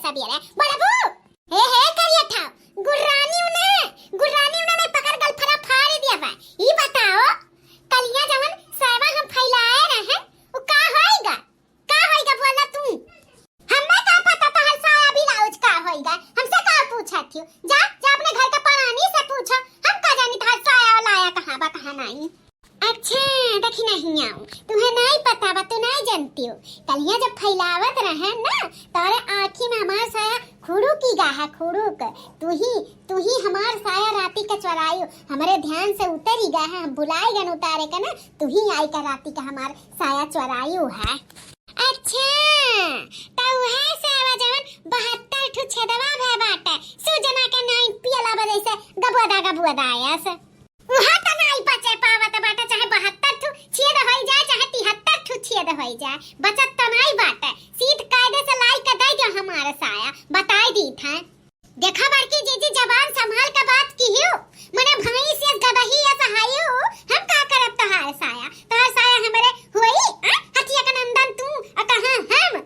सबेरे बोलबू। हे हे करिया ठाव गुर्रानी उना, गुर्रानी उना ने पकड़ गलफरा फाड़ दिया बा। ई बताओ कलिया जवन सेवा हम फैलाए रहे उ का होएगा, का होएगा बोला तू? हमें का पता तोहर साया ब्लाउज का होएगा, हमसे का पूछा थियो? जा जा अपने घर का परानी से पूछो, हम का जानी तोहर साया लाया कहां बा कहां नहीं। अच्छा देखी नहीं आऊं, तुम्हें नहीं पता बा, तू नहीं जानती हो। कलिया जब फैलावत रहे ना तारे आँखी में हमार साया खुड़ू की गाहा खुड़ूक, तू ही हमार साया राती का चोरायो, हमारे ध्यान से उतर ही गा है, हम भुलाए गन उतारे का ना, तू ही आई का राती का हमार साया चोरायो है। अच्छा तो वह सावा जवन 72 ठू छेदवा भे बाटे सुजना के नहीं पियला बजै से गबुआ गबुआ आयस उहा त नहीं बचे पावत बाटे, चाहे 72 ठू छेद होई जाए चाहे 73 ठू छेद होई जाए, बचत त नहीं बाटे। सीध कायदे से लाई के दे दो हमारे साया, बताई दी था। देखा बड़की जीजी जबान संभाल के बात कियो, मने भाई से गदही या सहायो, हम का करब तोहार साया, तोहार साया हमरे होई आ हथिया का नंदन तू आ कहां हम?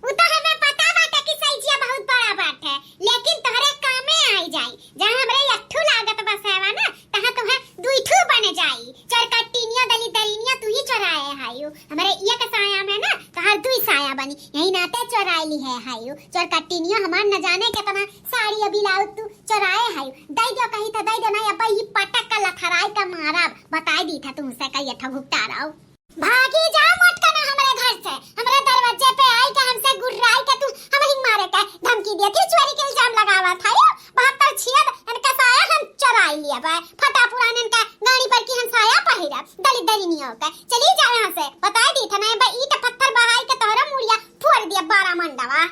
उ तो हमें पता बाटे कि सैजिया बहुत बड़ा बात है, लेकिन तोहरे कामे आई जाई, जहां हमरे अट्ठू लागत बसेवा ना तहां तुहे दुईठू बन जाई। चरकट्टीनिया दली दरीनिया तू ही चोराए हायो, हमरे एक साया में ना तोहार दुई साया बनी, यही नाते चोराइली है हायो। चरकट्टीनिया हमार न जाने केतना साड़ी अभी लाउ तू चोराए हायो, दई दो कहीं तो दई दो, नहीं अब ई पटक का लथराई का मारब, बताई दी था तुमसे कई अठा भुगता रहो। भागी जा मोटका ना हमारे घर से, हमारे दरवाजे पे आई के हमसे गुर्राई के तू हमारी मारे के धमकी दिया थी, चोरी के इल्जाम लगावा था यो 72 छेद इनका साया हम चराई लिया बा, फटा पुरान इनका गाड़ी पर की हम साया पहिरा दलित दलिनियों का, चली जा यहाँ से, बताई दी था ना बा ईट पत्थर बहाई के तोहरा मुड़िया फोड़ दिया 12 मंडवा।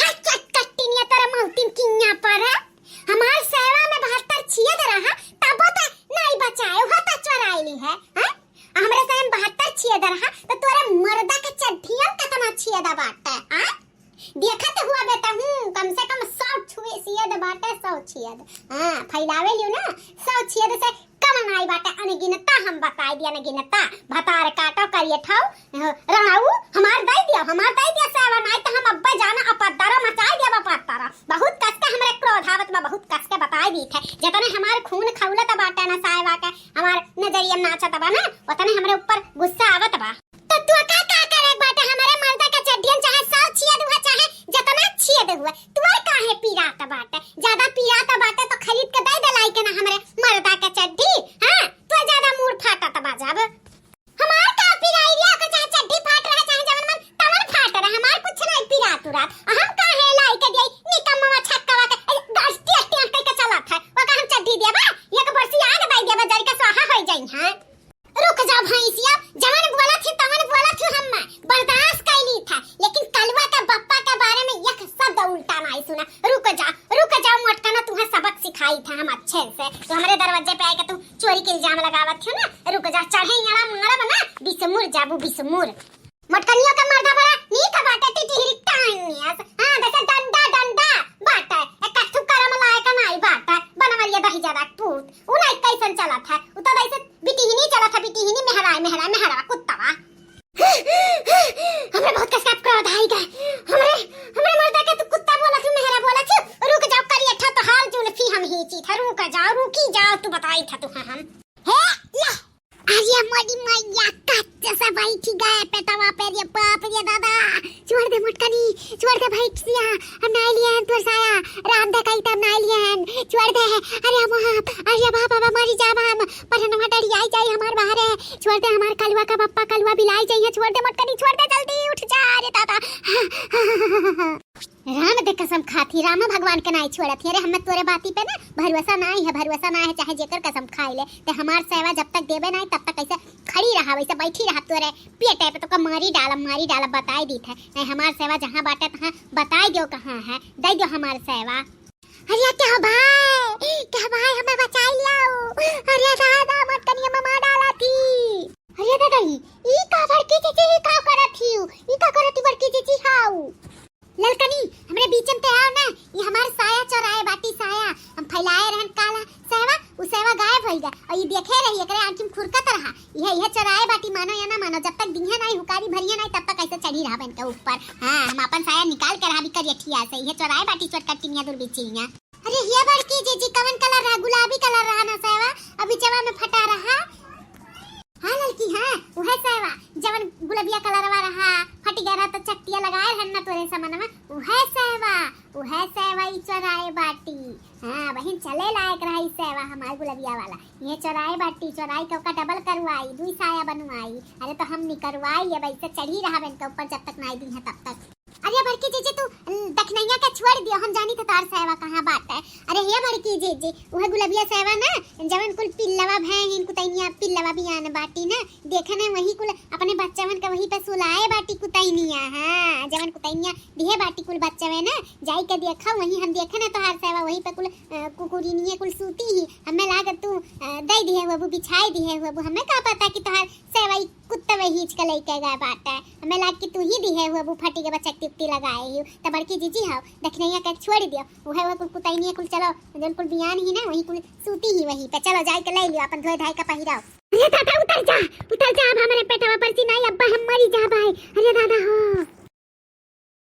हाय कट्टिनिया तेरा मौतिन किन्या पर है? हमार सेवा में 72 छेद रहा तब तो नहीं बचाए हो तो चोराई ली है। हां हमरे सामने 72 छेद रहा तो तोरे मर्दा के चड्ढियन कितना छेद बाटे आ देखत हुआ बेटा हूं, कम से कम 100 छुए छेद बाटे, 100 छेद। हां फैलावे लियो ना 100 छेद से कम नाई बाटे, अनगिनता हम बताई दिया अनगिनता। भतार काटो करिए ठाऊ रणाऊ हमार दई दिया, हमार दई दिया सेवा, नहीं तो हम अब्बा जाना अपदारा मचाई दिया बापा। बहुत कस के हमरे क्रोध आवत बा, बहुत कस के बताई दी थे, जतने हमार खून खौलत बाटे ना साहबा के हमार नजरिया में नाचत बा ना उतने हमरे ऊपर गुस्सा आवत बा। तो तू का का करे बाटे हमारे मर्दा के चड्डियन चाहे 100 छेद हुआ चाहे जतना छेद हुआ, तू काहे पीरात बाटे? ज्यादा पीरात बाटे तो खरीद के दे दे लाई के ना हमरे मर्दा के चड्डी। हां तू ज्यादा मूड फाटत बा, जब हमार का पीराई रिया के चाहे चड्डी फाट रहा चाहे जवन मन तवन फाट रहा, हमार कुछ नहीं पीरात उरात, हम काहे लाई के दिई निकम्मा छक्कावा के गस्ती अस्ती के के चलत है, ओका हम चड्डी दिया बा एक बरसी आग दई दिया बा जरी के स्वाहा होई जाई। हां रुक जाओ भैंसिया, जवन बोला थी तवन बोला थी, हम बर्दाश्त कैली था, लेकिन कलवा का बप्पा के बारे में एक शब्द उल्टा नहीं सुना। रुक जा रुक जा मोटका ना तुम्हें सबक सिखाई था हम अच्छे से, तो हमारे दरवाजे पे आके तू चोरी के इल्जाम लगावत थे ना, रुक जा चढ़े यड़ा मारब ना बिसमुर जाबू बिसमुर। मोटकनियों का मर्दा बड़ा नीक बाटे टिटिहिरी टांगियास, हां जैसे डंडा डंडा बाटे एक कट्ठू करम लायक नहीं बाटे, बनवलिया दही ज्यादा पूत उ नहीं कैसन चला था, उ तो वैसे बिटिहिनी चला था, बिटिहिनी मेहरा मेहरा मेहरा कुत्तावा। हमरे बहुत कसका क्रोध आई गए, हमरे हमरे मर्दा के तू कुत्ता बोला थी मेहरा बोला थी, रुक जाओ करी अठा तो हाल जुल्फी हम ही ची था, रुक जाओ रुकी जाओ तू बताई था तू हम हे ले। अरे मोदी मैया कच्चा सा बैठी गए पेटवा पे, रे बाप रे दादा छोड़ दे मोटकनी छोड़ दे भाई सिया, हम नहीं लिए हैं तोर साया, राम दे कही तब नहीं लिए हैं, छोड़ दे। अरे हम अरे बाप बाबा मरी जाब हम, पर हम डरी आई जाई हमार बाहर है, छोड़ दे हमार कलवा का बप्पा कलवा बिलाई जाई है, छोड़ दे मोटकनी छोड़ दे जल्दी उठ जा। अरे दादा राम दे कसम खाती रामा भगवान के नाई छोड़त अरे हमें तोरे बाती पे ना भरोसा नहीं है, भरोसा ना है चाहे जेकर कसम खाई ले, ते हमार सेवा जब तक देबे नहीं तब तक ऐसे खड़ी रहा वैसे बैठी रहा तोरे पेटे पे तो का मारी डाला मारी डाला बताई दी था, नहीं हमार सेवा जहां बाटे तहां बताई दो कहां है, दे दो हमार सेवा। अरे क्या भाई क्या भाई हमें बचाई लियाओ, अरे दादा मत कनिया मामा डाला थी। अरे दादा ई का बड़की चीची ई का करत थी, ई का करत थी बड़की चीची how ललकनी हमरे बीच में ते आओ ना, ये हमार साया चौराए बाटी साया हम फैलाए रहन काला सेवा, उ सेवा गायब होई गए और ये देखे रही एकरे आंखी में खुरकत रहा, यह यह चौराए बाटी मानो या ना मानो, जब तक दिहे नहीं हुकारी भरिए नहीं तब तक ऐसे चढ़ी रहा इनके ऊपर। हां हम अपन साया निकाल के रहा भी करियठिया से ये चोराए बाटी चोट कटिनिया दूर बिचिया। अरे हिया बड़की जीजी कवन कलर रहा? गुलाबी कलर रहा ना सावा, अभी चवा में फटा रहा। हाँ लड़की हाँ उहे सावा जवन गुलाबिया कलरवा रहा, फट गया रहा तो चकतिया लगाए रहन ना तोरे समनवा, उहे सावा, उहे सावा ई चोराए बाटी। हाँ बहिन चले लायक रहा ई सावा हमार गुलाबिया वाला, ये चोराए बाटी, चोराई के ओका डबल करवाई, दुई साया बनवाई। अरे तो हम नहीं करवाई, अब ऐसे चढ़ी रहा बहन के ऊपर जब तक नाई दी है तब तक। अरे बड़की जीजी तू दखनैया के छोड़ दियो, हम जानी तो तार साहबा कहाँ बात है। अरे हे बड़की जीजी उहे गुलाबिया साहबा ना जवन कुल पिल्लवा भैं इन कुतैनिया पिल्लवा भी आन बाटी ना, देखा ना वही कुल अपने बच्चवन के वही पे सुलाए बाटी कुतैनिया। हाँ जवन कुतैनिया दिहे बाटी कुल बच्चवे ना जाई के देखा, वही हम देखा ना तोहार साहबा वही पे कुल कुकुरिनिया कुल सूती ही, हमें लागत तू दे दिहे हुआ बिछाई दिहे हुआ, हमें का पता कि तोहार साहबा ई कुत्ता वही हिच के लइके गए बाटा, हमें लाग कि तू ही दिहे हुआ फटी के बच्चा टिप्टी लगाए ही। त बड़की जीजी हाव दखनैया के छोड़ दियो, उहे उहे कुल कुतैनिया कुल चलो जन कुल बियान ही ना वही कुल सूती ही वही पे चलो जाई के ले लियो अपन धोए धाई के पहिराओ। अरे दादा उतर जा उतर जा, अब हमारे पेटवा पर सी नहीं, अब्बा हम मरी जा भाई। अरे दादा हो।